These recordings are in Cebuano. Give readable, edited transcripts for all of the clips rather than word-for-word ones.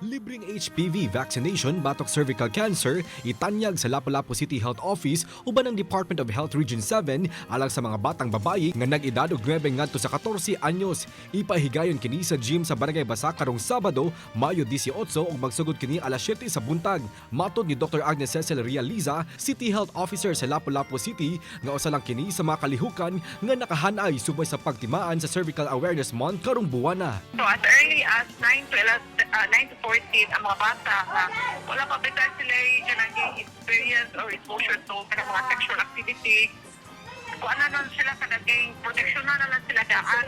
Libreng HPV vaccination batok cervical cancer itanyag sa Lapu-Lapu City Health Office uban ang Department of Health Region 7 alang sa mga batang babayi nga nag-edad og 9 ngadto sa 14 anyos. Ipahigayon kini sa gym sa Barangay Basa karong Sabado, Mayo 18, ug magsugod kini alas 7 sa buntag. Matod ni Dr. Agnes Cecil Realiza, City Health Officer sa Lapu-Lapu City, nga usa lang kini sa mga kalihukan nga nakahanay subay sa pagtimaan sa Cervical Awareness Month karong buwana. So as early as 9 to 11, 9 to 14, ang mga bata nga wala pa bitaw sila kanang experience or exposure to kanang mga sexual activity. Kung ano nun sila, kanang protection na lang sila daan.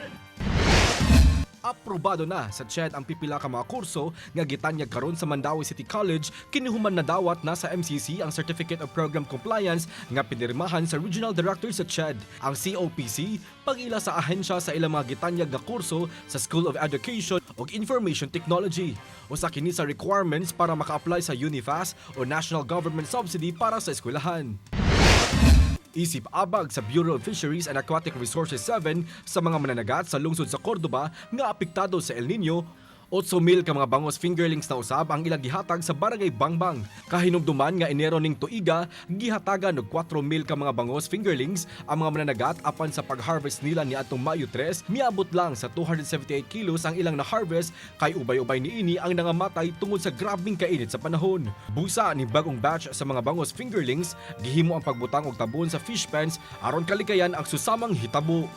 Aprobado na sa CHED ang pipila ka mga kurso nga gitanyag karon sa Mandaue City College kinuhuman na dawat na sa MCC ang Certificate of Program Compliance nga pinirmahan sa Regional Director sa CHED. Ang COPC pag-ila sa ahensya sa ilang mga gitanyag nga kurso sa School of Education ug Information Technology. Usa kini sa requirements para maka-apply sa UniFAST o National Government Subsidy para sa eskwelahan. Isip abag sa Bureau of Fisheries and Aquatic Resources 7 sa mga mananagat sa lungsod sa Cordoba nga apektado sa El Nino, 8,000 ka mga bangos fingerlings na usab ang ilang gihatag sa Barangay Bangbang. Kahinumduman nga Enero ning tuiga, gihatagan og 4,000 ka mga bangos fingerlings ang mga mananagat, apan sa pag-harvest nila ni atong Mayo 3, miabot lang sa 278 kilos ang ilang na-harvest kay ubay-ubay niini ang nangamatay tungod sa grabeng kainit sa panahon. Busa ni bagong batch sa mga bangos fingerlings, gihimo ang pagbutang og tabon sa fish pens aron kalikayan ang susamang hitabo.